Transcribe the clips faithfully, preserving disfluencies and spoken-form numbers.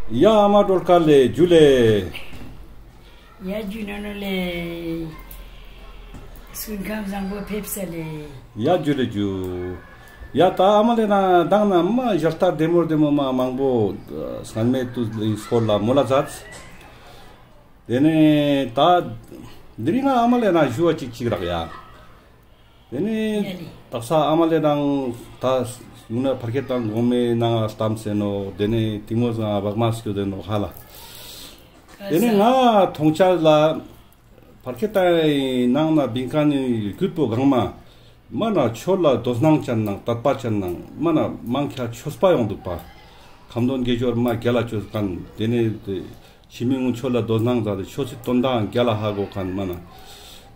ཡ་ཨ་མ་སྒྲོལ་དཀར་ལེ་ཇུ་ལེ། ཡ་ཇུ་ནོ་ནོ་ལེ། སྐུ་ཁམས་བཟང་པོ་ཕེབས་ས་ལེ། ཡ་ཇུ་ལེ་ཇུ། ཡ་ད་ཨ་མ་ལེ་ན་མདང་ན་མ་ཞལ་ལྟ་བདེ་མོ་བདེ་མོ་མ་མང་པོ་སྔན་མེ་ཏུ་སྐོར་ལ་མོལ་ལ་མཛད། དེ་ནས་ད་དེ་རིང་ང་ཨ་མ་ལེ་ན་ཞུ་བ་ཅིག་ཅིག་རག་ཡ། དེ་ནས་ཡ་ལེ། དག་ས་ཨ་མ་ལེ་ནང་ད་ཡུང་ན་ཕར་ཁེ་ཏང་གོང་མའི་ནང་ལྟམས་སེ་ནོག། དེ་ནས་ཏིང་མོ་སང་བག་མ་སྐྱོད་དེ་ནོག་ཧ་ལ། དེ་ནས་ང་མཐོང་ཆ་ལ་ཕར་ཁེ་ཏང་ནང་ན་བིང་ཁན་ནི་རྒྱུད་པོ་གང་མ་མ་ན་ཆོས་ལ་དོ་སྣང་ཅན་ནང་དད་པ་ཅན་ནང་མ་ན་མང་ཁྱ་ཆོས་པ་ཡོང་འདུག་པ། ཁ་འདོན་དགེ་སྦྱོར་མ་རྒྱལ་ལ་ཅོས་ཁན། དེ་ནས་དེ་ཕྱི་མི་ངུན་ཆོས་ལ་དོ་སྣང་མཛད་དེ་ཆོས་སི་དོན་དག་རྒྱལ་ལ་ཧ་གོ་ཁན་མ་ན།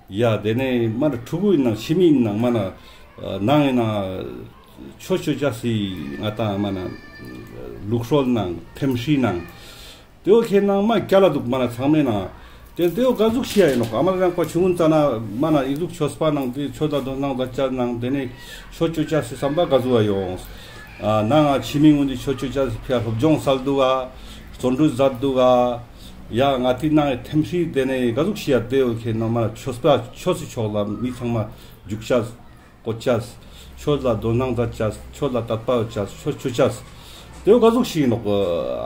ཡ་དེ་ནས་མ་ན་ཕྲུ་གུ་ཡིན་ནང་ཕྱི་མི་ཡིན་ནང་མ་ན་ནང་ཡིན་ན་ཆོས་ཅོ་ཅེས་སི་ང་ཏང་མ་ན་ལུགས་སྲོལ་ནང་ཕེམ་ཤི་ནང་དེ་བོ་ཁེ་ནང་མ་རྒྱལ་ལ་འདུག་མ་ན་ཚང་མའི་ནང་། དེ་དེ་བོ་ག་ཟུག་ཤེས་ཡ་ཡིན་ནོག། ཨ་མ་ལེ་རང་པ་ཆུང་ངུན་ཙ་ན་མ་ན་ཨི་ཟུག་ཆོས་པ་ནང་དེ་ཆོས་ལ་དོ་སྣང་མཛད་ཅེས་ནང་དེ་ནས་ཆོས་ཅོ་ཅེས་སི་བསམ་པ་ག་ཟུག་བ་ཡོང་། ཨ་ནང་ང་ཕྱི་མི་ངུན་དེ་ཆོས་ཅོ་ཅེས་སི་ཕི་ཡ་སློབ་སྦྱོང་སལ་འདུག་ག། བརྩོན་འགྲུས་མཛད་འདུག་ག། ཡ་ང་ཏི་ནང་ཐེམ་ཤི་དེ་ནས་ག་ཟུག་ཤེས་ཡ་དེ་བོ་ཁེ་ནང་མ་ན་ཆོས་པ་ཆོས་སི་ཕྱོགས་ལ་མི་ཚང་མ་འཇུག་ཅེས། གོ་ཅེས། ཆོས་ལ་དོ་སྣང་མཛད་ཅེས། ཆོས་ལ་དད་པ་ཡོད་ཅེས། ཆོས་ཅོ་ཅེས། དེ་བོ་ག་ཟུག་ཤིག་ཡིན་ནོག།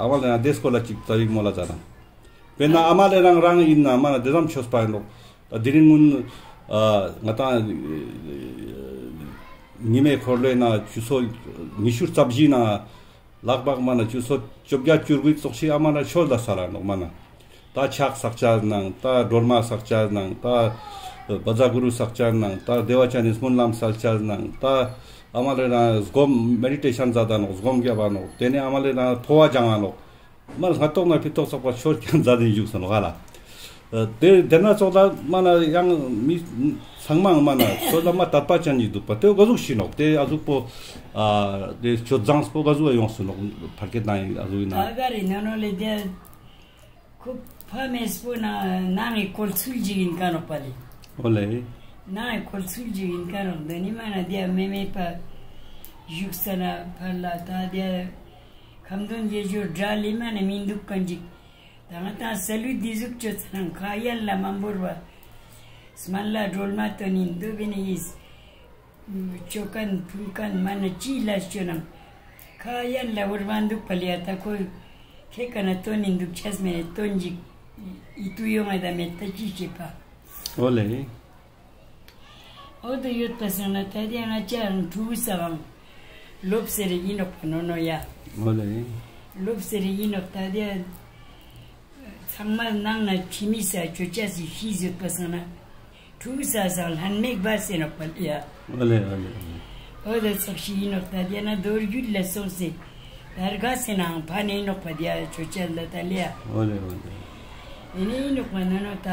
ཨ་མ་ལེ་ན་དེ་སྐོར་ལ་ཅིག་ཙ་བིག་མོལ་ལ་མཛད་དང་། དཔེར་ན་ཨ་མ་ལེ་རང་རང་ཡིན་ན་མ་ན་དེ་ཙམ་ཆོས་པ་ཡིན་ནོག། ད་དེ་རིང་ངུན་ཨ་ང་ཏང་ཉི་མའི་འཁོར་ལོའི་ནང་ཆུ་ཚོད་ཉི་ཤུ་རྩ་བཞི་ནང་ལྷག་པ་མ་ན་ཆུ་ཚོད་བཅོ་བརྒྱད་བཅུ་དགུ་ཙོགས་ཤིག་ཨ་མ་ན་ཆོས་ལ་སལ་ལ་ནོག་མ་ན། ད་ཕྱག་བསགས་ཅེས་ནང་ད་སྒྲོལ་མ་བསགས་ཅེས་ནང་ད་བཛྲ་གུ་རུ་བསགས་ཅེས་ནང་ད་བདེ་བ་ཅན་ནི་སྨོན་ལམ་སལ་ཅེས་ནང་ད་ཨ་མ་ལེ་ན་སྒོམ་མེ་ཌི་ཊེ་ཤན་མཛད་ད་ནོག། སྒོམ་རྒྱབ་བ་ནོག། དེ་ནས་ཨ་མ་ལེ་ན་འཕོ་བ་སྦྱང་ང་ནོག། མ་ལ་སྔ་ཏོག་ན་ཕི་ཏོག་ཚོགས་པ་ཆོས་ཀྱང་མཛད་དེ་བཞུགས་སོང་ནོག་ཧ་ལ། དེ་དེ་ན་ཚོགས་ལ་མ་ན་ཡང་མི་ཚང་མ་མ་ན་ཆོས་ལ་མ་དད་པ་ཅན་ཞིག་འདུག་པ་དེ་ག་ཟུག་ཤིག་ནོག། དེ་ཨ་ཟུག་པོ་ཨ་དེ་སྤྱོད་བཟང་པོ་ག་ཟུག་ཡོང་སོང་ནོག། ཕར་ཁེ་ཏང་ཨ་ཟུག་ཡིན་ན། ད་ག་རེ་ན་ནོ་ལེ་དེ་ཁོ་ཕ་མེས་པོ་ན་ནང་ངི་བཀོལ་ཚུལ་ཅིག་ཡིན་ཀ་ནོག་པ་ལེ། ཨོ་ལེ། ནང་ངི་བཀོལ་ཚུལ་ཅིག་ཡིན་ཀ་ནོག། འདི་ནི་མ་ན་དེ་མེ་མེ་པ་བཞུགས་ས་ན་ཕར་ལ་ད་དེ་ཁ་འདོན་དགེ་སྦྱོར་འདྲ་ལེ་མ་ན་མི་འདུག་ཀ་ཅིག། ད་ང་ཏང་སལ་ལུ་འདི་ཟུག་ཅོ་ཚ་ན་ཁ་ཡན་ལ་མ་འབོར་བ། སྨན་བླ་སྒྲོལ་མ་དོན་ཡིན་འདུག་པིན་ཡིས། ཅོ་ཁན་ཕུན་ཁན་མ་ན་ཅི་ལ་ཅོ་ནང་། ཁ་ཡན་ལ་བོར་མ་འདུག་པ་ལེ་ཡ་ད་ཁོ་ཁེ་ཀ་ན་དོན་ཡིན་འདུག་ཅེས་མེད་དོན་ཅིག་ཡིད་དུ་ཡོང་ང་ད་མེད་ད་ཅི་བྱེད་པ། ཨོ་ལེ། འོ་དོ་ཡོད་པ་སང་ན་ད་དེ་ང་ཅའང་ཕྲུ་གུ་ས་བང་ལོབ་ཟེར་ཡིན་ནོག་པ་ནོ་ནོ་ཡ། ཨོ་ལེ། ལོབ་ཟེར་ཡིན་ནོག་ད་དེ། ཚང་མ་ནང་ན་ཕྱི་མི་ས་ཅོ་ཅེས་སི་ཤིས་ཡོད་པ་སང་ན། ཕྲུ་གུ་ས་སང་ལྷན་མེག་བ་ཟེར་ནོག་པ་ལེ་ཡ། ཨོ་ལེ་ཨོ་ལེ་ཨོ་ལེ། འོ་ད་ཚོགས་ཤིག་ཡིན་ནོག་ད་དེ་ན་རྡོ་རྒྱུད་ལ་སོང་སེ། ད་རྒ་སེ་ནའང་ཕ་ནེ་ཡིན་ནོག་པ་དེ་ཡ་ཅོ་ཅེས་ལ་ད་ལེ་ཡ། ཨོ་ལེ་ཨོ་ལེ། ཨེ་ནེ་ཡིན་ནོག་པ་ན་ནོ་ད་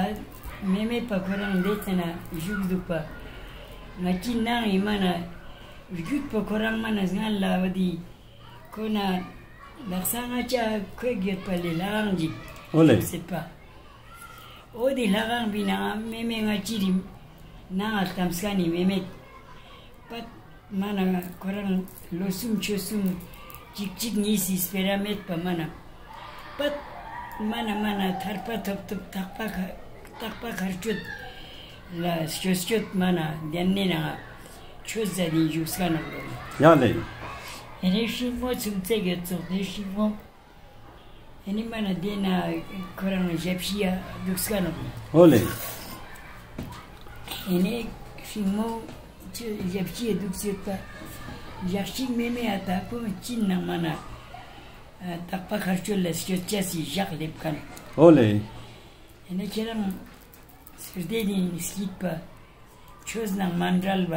མེ་མེ་པ་ཁོ་རང་འདི་ཚེ་ན་བཞུགས་འདུག་པ། ང་ཅི་ནང་ཡིན་མ་ན་རྒྱུད་པོ་ཁོ་རང་མ་ན་སྔན་ལ་བ་དེ། ཁོ་ན་ལག་ས་ང་ཅ་ཁོས་གྱོད་པ་ལེ་ལྷ་ཁང་ཅིག་ཨོ་ལེ། སེ་པ། འོ་དེ་ལྷ་ཁང་བི་ནང་མེ་མེ་ང་ཅི་རིམ་ནང་ལྟམས་ཁན་ནི་མེ་མེ་པད་མ་ན་ཁོ་རང་ལོ་གསུམ་ཆོས་གསུམ་ཅིག་ཅིག་གཉིས་སི་སྤེ་ར་མེད་པ་མ་ན་པད་མ་ན་མ་ན་ཐར་པ་ཐོབ་ཐོབ་ཐག་པ་ཁ་ཐག་པ་ཁར་ཆོད་ལ་སྐྱོད་སྐྱོད་མ་ན་དེན་ནེ་ན་ཆོས་ཟ་དིན་བཞུགས་ས་ནོག་ལེ། ཡ་ལེ། ཨེ་ནེ་ཤིང་མོ་ཚུན་ཚད་གྱོད་ཙོགས་ཏེ་ཤིང་མོ། ཨེ་ནེ་མ་ན་དེ་ན་ཁོ་རང་ཞབས་ཕྱི་ཡ་དུག་ས་ནོག་ལེ། ཨོ་ལེ། ཨེ་ནེ་ཤིང་མོ་ཆུ་ཞབས་ཕྱི་ཡ་དུག་ས་ཡོད་པ། ཞག་ཅིག་མེ་མེ་ཡ་ད་ཁོ་ཅི་ནང་མ་ན་ཐག་པ་ཁར་ཆོད་ལ་སྐྱོད་ཅེས་སི་ཞག་ལེབ་ཁན། ཨོ་ལེ། ཨེ་ནེ་ཁྱེད་རང་སུར་དེ་ནི་སྐྱིད་པ། ཆོས་ནང་མ་འབྲལ་བ།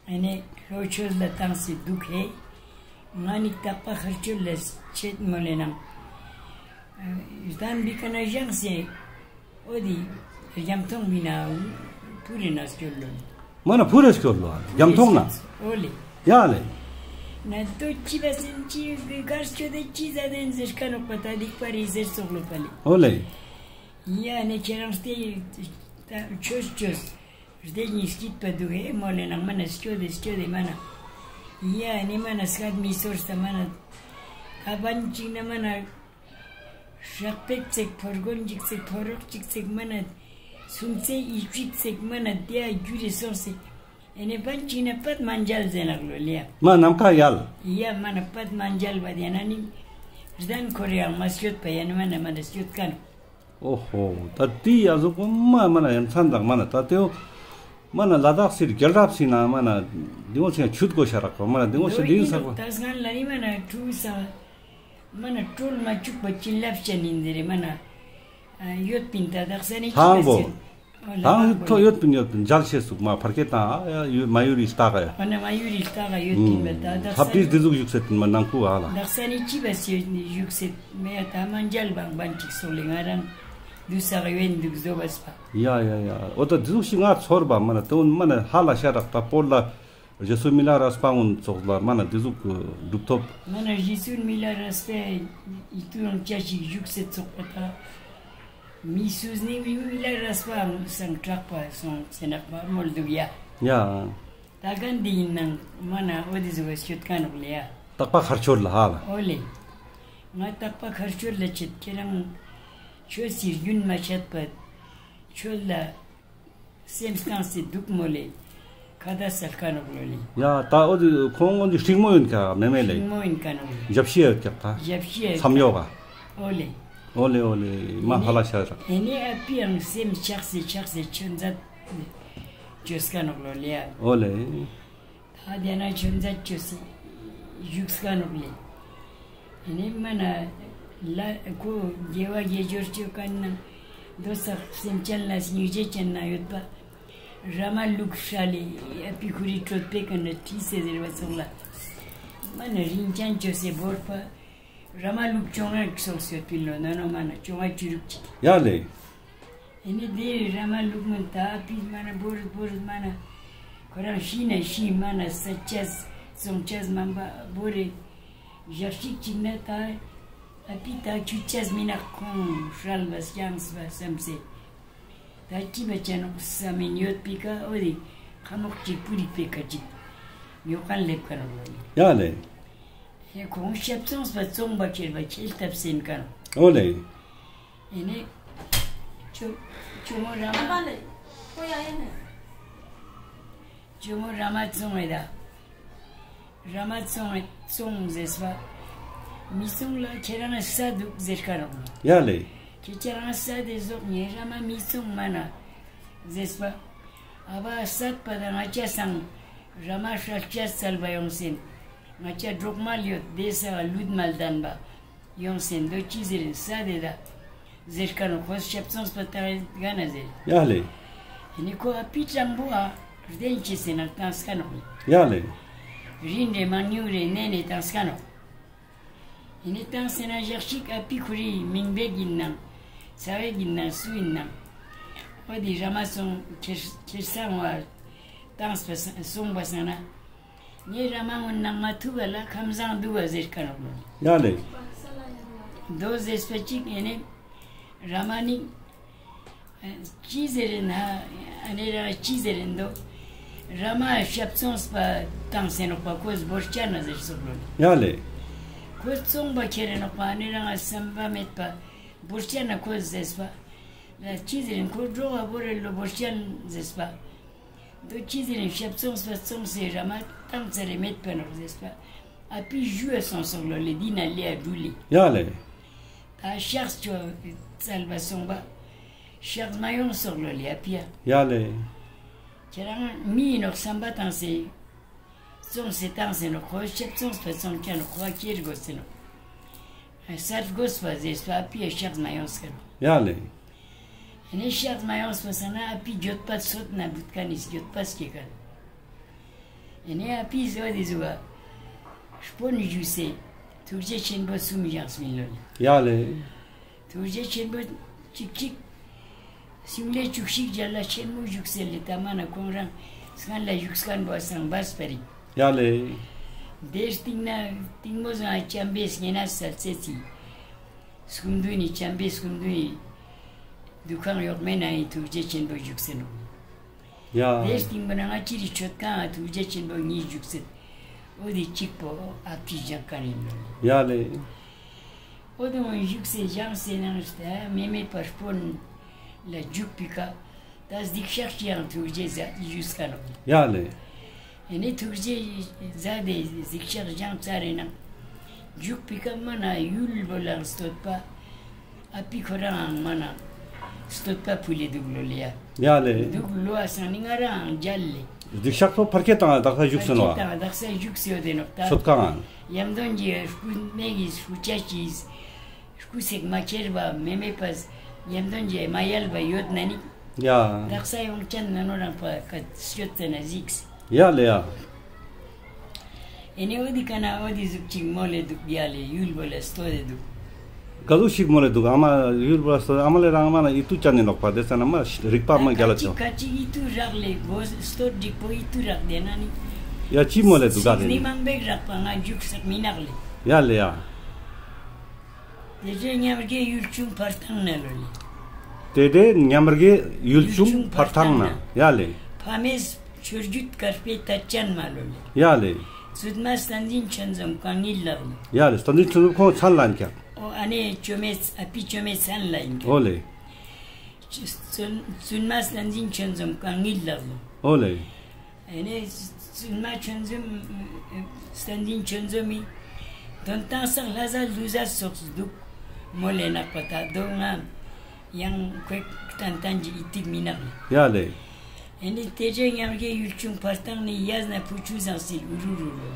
ཨེ་ནེ་ལྷོ་ཆོས་ལ་ཏང་སེ་དུག་ཧེ། ང་ནི་ཐག་པ་ཁར་ཆོད་ལ་ཆེད་མོ་ལེ་ནང་། ཨ་ཏན་བི་ཀ་ན་ཞང་སེ། འོ་དི་རྒྱམ་ཐོང་བི་ན་ཕུ་རེ་ན་སྐྱོད་ལོ། མ་ན་ཕུ་རེ་སྐྱོད་ལོ་རྒྱམ་ཐོང་ན། ཨོ་ལེ། ཡ་ལེ། ན་དོ་ཅི་བ་སེན་ཅི་གར་སྐྱོད་དེ་ཅི་ཟ་དེན་ཟེར་ཁན་ནོག་པ་ད་དིག་པ་རེ་ཟེར་སོག་ལོ་པ་ལེ། ཨོ་ལེ། ཡ་ནེ་ཁྱེད་རང་སྟེ་ད་ཆོས་ཆོས། རྡེ་ཉིས་སྐྱིད་པ་དུག་ཧེ་མོ་ལེ་ནང་མ་ན་སྐྱོད་དེ་སྐྱོད་དེ་མ་ན། ཡ་ནེ་མ་ན་སྐད་མི་སོར་ས་མ་ན། ད་བན་ཅིག་ན་མ་ན། ཧྲག་པེག་ཙེག་ཕོར་གོན་ཅིག་ཙེག་ཕོར་རོག་ཅིག་ཙེག་མ་ན་སུམ་ཙེ་ཨི་ཅིག་ཙེག་མ་ན་དེ་ཡ་རྒྱུ་རེ་སོང་སེ། ཨེ་ནེ་པན་ཅིག་ན་པད་མན་ཇལ་ཟེར་ནག་ལོ་ལེ་ཡ། མ་ནམ་མཁའ་ཡལ། ཡ་མ་ན་པད་མན་ཇལ་བ་དེ་ན་ནི་རྡན་ཁོ་རེ་ཡང་མ་སྐྱོད་པ་ཡ་ནི་མ་ན་མ་ན་སྐྱོད་ཀ་ནོག། ཨོ་ཧོ། ད་དེ་ཡ་ཟུག་གོ་མ་མ་ན་ཡ་མཚན་དང་མ་ན་ད་དེའོ་མ་ན་ལ་དྭགས་སི་རྒྱལ་རབས་སི་ན་མ་ན་དེ་ངོ་ཚེ་ཆུད་གོ་ཤ་རག་པ་མ་ན་དེ་ངོ་ཤ་དེ་ཡིན་ས་གོ། ད་སྔན་ལ་ནི་མ་ན་ཁྲུ་ས་མ་ན་ཀྲོལ་མ་བཅུག་པ་ཅིན་ལབ་ཅན་ཡིན་ཟེར་རེ་མ་ན་ཡོད་པིན། ད་དག་ས་ནི་ཅི་ལ་ཟེར། ཨོ་ལ་ཐང་ཐོ་ཡོད་པིན་ཡོད་པིན་མཇལ་ཤེས་སུག་མ་ཕར་ཁེ་ཏང་ཨ་ཡ་ཡུ་མ་ཡུ་རི་ལྟ་ག་ཡ། ཨ་ན་མ་ཡུ་རི་ལྟ་ག་ཡོད་པིན་མ་ད་དག་ས་ཧབ་ཏིས་ནི་དེ་ཟུག་བཞུགས་སེ་པིན་མ་ནང་ཁུ་ཨ་ལ། དག་ས་ནི་ཅི་བ་སེ་བཞུགས་སེ་མེ་ད་མ་མཇལ་བང་བན་ཅིག་སོག་ལེ་ང་རང་དུ་ས་ག་ཡོད་འདུག་བཟོ་བ་སྤ། ཡ་ཡ་ཡ་ཨོ་ད་དེ་ཟུག་ཞིག་ང་ཚོར་བ་མ་ན་ཏེ་འུན་མ་ན་ཧ་ལ་ཤ་རག་ད་པོར་ལ། རྗེ་བཙུན་མི་ལ་རས་པ་འུན་ཚོགས་ལ་མ་ན་དེ་ཟུག་གི་གྲུབ་ཐོབ། མ་ན་རྗེ་བཙུན་མི་ལ་རས་པའི་ཡིད་དུ་ཡང་ཅ་ཞིག་བཞུགས་སེ་ཚོགས་པ་ད། མི་སུ་ནི་མི་མི་ལ་རས་པའང་སང་དྲག་པ་སོང་ཟེར་ནག་པ་མོལ་འདུག་ཡ། ཡ། ད་གན་འདི་ཡིན་ནང་མ་ན་འོ་དེ་ཟུག་ག་སྐྱོད་ཀ་ནོག་ལེ་ཡ། སྟག་པ་ཁར་ཆོར་ལ་ཧ་ལ། ཨོ་ལེ། ང་སྟག་པ་ཁར་ཆོར་ལ་ཆེད་ཁྱེད་རང་ཆོས་སི་རྒྱུན་མ་ཆད་པ་ཆོད་ལ། སེམས་བཏང་སྟེ་འདུག་མོ་ལེ། ཁ་ད་སལ་ཁ་ནོག་ལོ་ལེ། ཡ་ད་འོ་དེ་ཁོང་འོ་དེ་ཤིང་མོ་ཡིན་ཀ་མེ་མེ་ལེ། ཤིང་མོ་ཡིན་ཀ་ནོག་ལེ། ཞབས་ཕྱི་ཡོད་ཀྱག་ད། ཞབས་ཕྱི་ཡོད་མཚམས་ཡོག་ག་ཨོ་ལེ། ཨོ་ལེ་ཨོ་ལེ་མ་ཧ་ལ་ཤ་ར། ཨེ་ནེ་ཨ་པི་ཡང་སེམས་ཆགས་སེ་ཆགས་སེ་ཆོས་མཛད་བཅོས་ཀ་ནོག་ལོ་ལེ། ཨོ་ལེ། ད་དེ་ན་ཆོས་མཛད་བཅོས་སེ་བཞུགས་ཀ་ནོག་ལེ། ཨེ་ནེ་མ་ན་ལ་ཁོ་དགེ་བ་དགེ་སྦྱོར་བཅོ་ཀ་ན་དོ་སག་སེམས་ཅན་ལ་སྙིང་རྗེ་ཅན་ན་ཡོད་པ། ར་མ་ལུག་ཧྲ་ལེ་ཨ་པི་ཁུ་རི་ཁྲོད་པེ་ཀ་ན་ཁྲིད་སེ་ཟེར་བ་སོགས་ལ། མ་ན་རིན་ཅན་བཅོས་སེ་བོར་པ། ར་མ་ལུག་ཅོང་ར་སོགས་སེ་ཡོད་པིན་ལོ་ན་ནོ་མ་ན་ཅོང་ང་ཅུ་རུག་ཅིག་ཡ་ལེ། ཨེ་ནེ་དེ་ར་མ་ལུག་མོ་ད་ཨ་པི་མ་ན་བོར་བོར་མ་ན་ཁོ་རང་ཤི་ན་ཤི་མ་ན་ས་ཅས་ཙོང་ཅས་མ་འབའ་བོར་རེ་ཞག་ཅིག་ཅིག་ན་ད་ཨ་པི་ད་ཆུ་ཅས་མི་ན་ཁོང་ཧྲལ་བ་སྐྱངས་བ་བསམ་སེ། ད་ཅི་བ་ཅ་ནོག་ས་མིན་ཡོད་པི་ཀ་འོ་དེ་ཁ་མོག་ཅིག་པུ་རིག་པེ་ཁ་ཅིག་ཉོ་ཁན་ལེབ་ཀ་ནོག་ལོ་ནི། ཡ་ལེ། ཧེ་ཁོང་ཤབ་ཙོངས་པ་ཙོང་བ་ཁྱེར་བ་ཁྱེར་ཐབས་སེན་ཀ་ནོག་ཨོ་ལེ། ཨེ་ནེ་ཅོ་ཅོ་མོ་ར་མ་ཨ་བ་ལེ། ཁོ་ཡ་ཡ་ནེ། ཅོ་མོ་ར་མ་ཙོང་ཨེ་ད། ར་མ་ཙོང་ཙོང་ཟེར་བ། མི་ཙོང་ལ་ཁྱེད་རང་ས་འདུག་ཟེར་ཁ་རོག་ལོ། ཡ་ལེ། ཁྱེད་ཁྱེད་རང་ས་དེ་ཟོག་ཉེ་ར་མ་མི་ཙོང་མ་ན་ཟེར་བ། ཨ་བ་སད་པ་ད་ང་ཅ་སང་ར་མ་ཧྲལ་ཅ་སལ་བ་ཡོང་སེན། ང་ཅ་འབྲོག་མལ་ཡོད་དེ་ས་བ་ལུད་མལ་དན་བ་ཡོང་སེན་དོ་ཅི་ཟེར་ཨིན་ས་དེ་ད། ཟེར་ཁན་ཁོ་ཤབ་ཙོངས་པ་ཏང་ག་ན་ཟེར། ཡ་ལེ། ཨེ་ནེ་ཁོ་ཨ་པི་ཀྲང་པོ་ཨ་རྡེན་ཅེས་སེ་ནང་ཏང་སྐ་ནོག་ལེ། ཡ་ལེ། རིན་རེ་མང་ཉུང་རེ་ནེ་ནེ་ཏང་སྐ་ནོག་ཨེ་ནེ་ཏང་སེ་ན་ཞག་ཅིག་ཨ་པི་ཁུ་རི་མིང་བེ་གིན་ནང་ས་བེ་གིན་ནང་སུ་ཨིན་ནང་འོ་དེ་ར་མ་སོང་ཁྱེར་ཁྱེར་སང་བ་ཏང་སོང་བ་སང་ན། ངའི་ར་མ་ངོ་ནང་མ་ཐུག་ག་ལ་ཁམས་བཟང་འདུག་ག་ཟེར་ཁན་ནོག་ལེ། ཡ་ལེ། དོ་ཟེར་བ་ཅིག་ཨེ་ནེ་ར་མ་ནི་ཅི་ཟེར་ཨིན་ཧ་ཨ་ནེ་ར་ཅི་ཟེར་ཨིན་དོ། ར་མ་ཤབ་ཙོངས་པ་ཏང་སེ་ནོག་པ་ཁོས་བོར་ཅ་ན་ཟེར་སོག་ལོ་ལེ། ཡ་ལེ། ཁོས་ཙོང་པ་ཁྱེར་ནོག་པ་ཨ་ནེ་རང་ང་སམ་པ་མེད་པ་བོར་ཅ་ན་ཁོས་ཟེར་བ། ཅི་ཟེར་ཨིན་ཁོ་འགྲོ་བ་བོར་རེ་ལོ་བོར་ཅ་ན་ཟེར་བ། དོ་ཅི་ཟེར་ཨིན་ཤབ་ཙོངས་པ་ཙོངས་སེ་ར་མ་ཏང་ཚར་རེ་མེད་པ་ནོག་ཟེར་བ། ཨ་པི་ཞུ་བ་སོང་སོག་ལོ་ལེ་འདི་ན་ལེ་ཨ་འགྲུལ་ལེ། ཡ་ལེ། ད་ཤགས་ཅོ་ཙལ་བ་སོང་བ། ཤགས་མ་ཡོང་སོག་ལོ་ལེ་ཨ་པི་ཡ། ཡ་ལེ། ཁྱེད་རང་མི་ཨིན་ནོག་སམ་པ་ཏང་སེ། ཙོངས་སེ་ཏང་སེ་ནོག་ཁོ་ཤབ་ཙོངས་པ་ཙོང་ཅ་ནོག་ཁོ་ཁྱེར་གོས་སེ་ནོག་སར་གོས་པ་ཟེར་སོ་ཨ་པི་ཡ་ཤགས་མ་ཡོང་སེ་ནོག་ཡ་ལེ། ཨེ་ནེ་ཤགས་མ་ཡོངས་པ་སང་ན་ཨ་པི་འགྱོད་པ་སོད་ན་བུད་ཁན་ནི་འགྱོད་པ་སྐྱེ་ཁན། ཨེ་ནེ་ཨ་པི་ཟོ་དེ་ཟོ་བ་སྤོན་ཞུས་སེ་ཐུགས་རྗེ་ཆེན་པོ་གསུམ་བཞག་སེ་ཨིན་ལོ་ལེ། ཡ་ལེ། ཐུགས་རྗེ་ཆེན་པོ་ཅིག་ཅིག་སིམ་ལེ་བཅུ་གཅིག་རྒྱལ་ལ་ཆེན་མོ་བཞུགས་སེ་ལེ་ད་མ་ན་ཁོང་རང་སྔན་ལ་བཞུགས་ཁན་བོ་སང་བས་པ་རིག་ཡ་ལེ། དེ་སྟིང་ན་སྟིང་མོ་ཟང་ཨ་ཅམ་པའི་སྙེ་ན་ས་ཚེ་ཚི། སྐུ་མདུན་ནི་ཅམ་པའི་སྐུ་མདུན་ནི་འདུ་ཁང་ཡོག་མེ་ན་ཡི་ཐུགས་རྗེ་ཆེན་པོ་བཞུགས་སེ་ནོག་ཡ། དེ་སྟིང་པོ་ན་ང་ཅི་རི་མཆོད་ཁང་ང་ཐུགས་རྗེ་ཆེན་པོ་གཉིས་བཞུགས་སེ། འོ་དེ་གཅིག་པོ་ཨ་ཕྱི་ཞག་ཀ་རིན་ནོག་ཡ་ལེ། འོ་དེ་བཞུགས་སེ་བཞེངས་སེ་ནང་ལྟ་མེ་མེ་པ་སྤུན་ལ་བཞུགས་པི་ཀ་ད་གཟིགས་ཤག་ཅིག་ཡང་ཐུགས་རྗེ་ཟ་ཞུས་ཀ་ནོག། ཡ་ལེ། ཨེ་ནེ་ཐུགས་རྗེ་ཟ་དེ་གཟིགས་ཤག་བཞེངས་ཚར་རེ་ནང་བཞུགས་པི་ཀ་མ་ན་ཡུལ་བོ་ལ་བསྟོད་པ་ཨ་པི་ཁོ་རང་མ་ན་བསྟོད་པ་ཕུལ་ལེ་འདུག་ལོ་ལེ་ཡ། ཡ་ལེ། འདུག་ལོ་ཨ་སང་ནི་ང་རང་མཇལ་ལེ། གཟིགས་ཤག་པོ་ཕར་ཁེ་དང་དག་ས་བཞུགས་སེ་ནོག། ཕར་ཁེ་དང་དག་ས་བཞུགས་སེ་ཡོད་དེ་ནོག་ད། ཤོད་ཀ་ང་། ཡམ་དོན་གྱི་སྐུ་མེ་གི་སྐུ་ཆ་ཅིག་སྐུ་སེག་མ་ཁྱེར་བ་མེ་མེ་པ་ཡམ་དོན་གྱི་མ་ཡལ་བ་ཡོད་ན་ནི། ཡ། དག་ས་ཡོང་ཅན་ན་ནོ་རང་པ་ཀ་སྐྱོད་ཙེ་ན་གཟིགས། ཡ་ལེ་ཡ། ཨེ་ནེ་འོ་དེ་ཀ་ན་འོ་དེ་ཟུག་ཅིག་མོལ་ལེ་འདུག། ཡ་ལེ་ཡུལ་བོ་ལ་བསྟོད་དེ་འདུག། ག་ཟུག་ཞིག་མོལ་ལེ་འདུག། ཨ་མ་ཡུལ་བོ་ལ་བསྟོད། ཨ་མ་ལེ་རང་མ་ན་ཨི་ཏུ་ཅན་ནི་ནོག་པ། དེ་ཙ་ན་མ་རིག་པ་མ་རྒྱལ་ལ་ཆོག། ཀ་ཅིག་ཀ་ཅིག་ཨི་ཏུ་རག་ལེ་གོ་བསྟོད་འགྲིག་པོ་ཨི་ཏུ་རག་དེ་ན་ནི། ཡ་ཅི་མོལ་ལེ་འདུག་ག་ལེ། ནི་མང་པེག་རག་པ་ང་རྒྱུགས་སག་མི་ནག་ལེ། ཡ་ལེ་ཡ། དེ་འདྲའི་མཉམ་རྒྱལ་ཡུལ་ཆུང་ཕར་ཐང་ན་ལོ་ལེ། དེ་འདྲའི་མཉམ་རྒྱལ་ཡུལ་ཆུང་ཕར་ཐང་ན། ཡ་ལེ། ཕ་མེས་ཆོས་བརྒྱུད་དཀར་པོའི་དད་ཅན་མ་ལོ་ལེ། ཡ་ལེ། བཙུན་མ་བསྟན་འཛིན་ཆོས་འཛོམས་གང་ཉིད་ལག་ལོ། ཡ་ལེ། བསྟན་འཛིན་ཆོས་འཛོམས་ཁོང་མཚན་ལ་ཡིན་ཀྱག། འོ་ཨ་ནེ་ཅོ་མེ་ཨ་པི་ཅོ་མེ་མཚན་ལ་ཡིན་ཀྱག། འོ་ལེ། བཙུན་བཙུན་མ་བསྟན་འཛིན་ཆོས་འཛོམས་གང་ཉིད་ལག་ལོ། འོ་ལེ། ཨེ་ནེ་བཙུན་མ་ཆོས་འཛོམས་བསྟན་འཛིན་ཆོས་འཛོམས་མི་དོན་ཏང་སག་ལྷ་ས་ལུ་ཟ་སོགས་འདུག་མོལ་ལེ་ནག་པ། ད་དོ་ང་ཡང་ཁོའི་ཏན་ཏན་གྱི་ཨི་ཏིག་མི་ནག་ལེ། ཡ་ལེ། ཨེ་ནེ་དེ་འདྲའི་མཉམ་རྒྱལ་ཡུལ་ཆུང་ཕར་ཐང་ནི་ཡ་ན་ཕུ་ཆུ་ཟངས་སིལ་ཨུ་རུ་རུ་ལོ།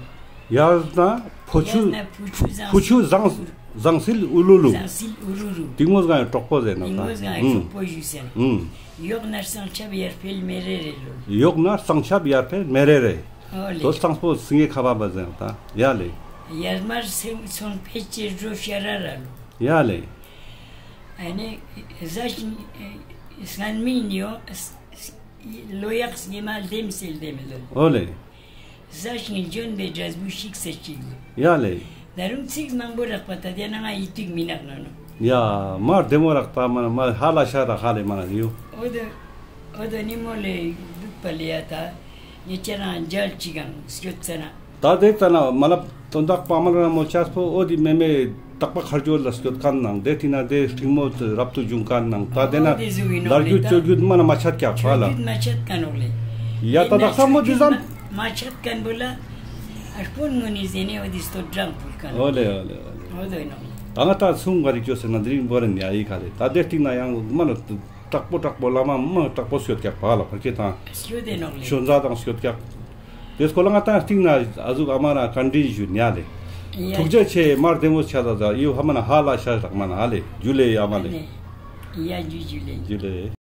ཡ་ན་ཕུ་ཆུ། ཡ་ན་ཕུ་ཆུ་ཟངས་ཕུ་ཆུ་ཟངས་ཟངས་སིལ་ཨུ་ལུ་ལུ། ཟངས་སིལ་ཨུ་རུ་རུ། ཏིང་མོ་སྒང་ཡང་གྲོགས་པོ་ཟེར་ནོག་ད། ཏིང་མོ་སྒང་ཡང་གྲོགས་པོ་ཞུ་ཟེར། ཨུམ། ཡོག་ན་སང་ཆབ་ཡར་འཕེལ་མེ་རེ་རེ་ལོ། ཡོག་ན་སང་ཆབ་ཡར་འཕེལ་མེ་རེ་རེ། འོ་ལེ། དོ་སང་པོ་སིང་ངེ་ཁ་བ་བ་ཟེར་ནོག་ད། ཡ་ལེ། ཡར་མར་སེང་ཚོང་ཕེ་ཅེ་འགྲོ་ཤ་ར་ར་ལོ། ཡ་ལེ། ཨ་ནེ་ཟ་ཞིང་སྔན་མི་ནི་ཡོ། ལོ་ཡག་སྙེ་མ་ལྡེམ་སེ་ལྡེམ་ལོ། འོ་ལེ། ཟ་ཞིང་ལྗོན་པའི་འབྲས་བུ་ཤིག་ཟེར་ཅིག་ལོ། ཡ་ལེ། ད་རུང་ཚིག་མང་པོ་རག་པ་ད་དེ་ན་ང་ཡི་ཏིག་མི་ནག་ནོ་ནོ། ཡ་མ་བདེ་མོ་རག་ད་མ་ན་མ་ཧ་ལ་ཤ་རག་ཧ་ལེ་མ་ན་ཡོ། འོ་དོ་འོ་དོ་ནི་མོལ་ལེ་འདུག་པ་ལེ་ཡ། ད་ཉེ་ཆ་རང་མཇལ་ཅིག་གང་སྐྱོད་ཙ་ན། ད་དེ་ཙ་ན་མ་ལབ་དོན་དག་པ་མ་ལ་མོ་ཆས་པོ་འོ་དེ་མེ་མེ་དག་པ་ཁར་ཇོ་ལ་སྐྱོད་མཁན་ནང་དེ་ཐིག་ན་དེ་སྟིང་མོ་རབ་ཏུ་བྱུང་མཁན་ནང་ད་དེ་ན་འོ་དེ་ཟུག་ཡིན་ནོག་ལར་རྒྱུད་ལེ་ད། ཆོས་རྒྱུད་མ་ན་མ་ཆད་ཀྱག་པ་ལ། ཆོས་རྒྱུད་མ་ཆད་མཁན་ནོག་ལེ། ཡ་ད་དག་ས་མོ་དེ་ཙམ། མ་ཆད་མཁན་པོ་ལ་ཨ་སྤུན་ངོ་ནི་ཟེར་ནས་འོ་དེ་སྟོད་འགྲངས་ཕུལ་མཁན། འོ་ལེ་འོ་ལེ་འོ་ལེ། འོ་དོ་ཡིན་ནོག་ལེ། ད་ང་ད་སུང་ག་རི་ཅོ་ཟེར་ན་དེ་རིང་བོ་རེ་ནི་ཨ་ཡི་ཁ་ལེ། ད་དེ་སྟིང་ན་ཡང་མ་ན་དྲག་པོ་དྲག་པོ་བླ་མ་མ་དྲག་པོ་སྐྱོད་ཀྱག་པ་ལ་ཕ་ཁེ་དང་། སྐྱོད་དེ་ནོག་ལེ། ཆོས་མཛད་དང་སྐྱོད་ཀྱག། དེ་སྐོར་ལ་ང་ད་སྟིང་ན་ཨ་ཟུག་ཨ་མ་ན་བཀའ་འདྲི་ཞུ་ཉ་ལེ། ཡ། ཐུགས་རྗེ་ཆེ་མར་བདེ་མོ་ཆ་ད་ད་ཡུ་ཧ་མ་ན་ཧ་ལ་ཤ་རག་མ་ན་ཧ་ལེ་ཇུ་ལེ་ཨ་མ་ལེ། ཡ་ཇུ་ཇུ་ལེ། ཇུ་ལེ།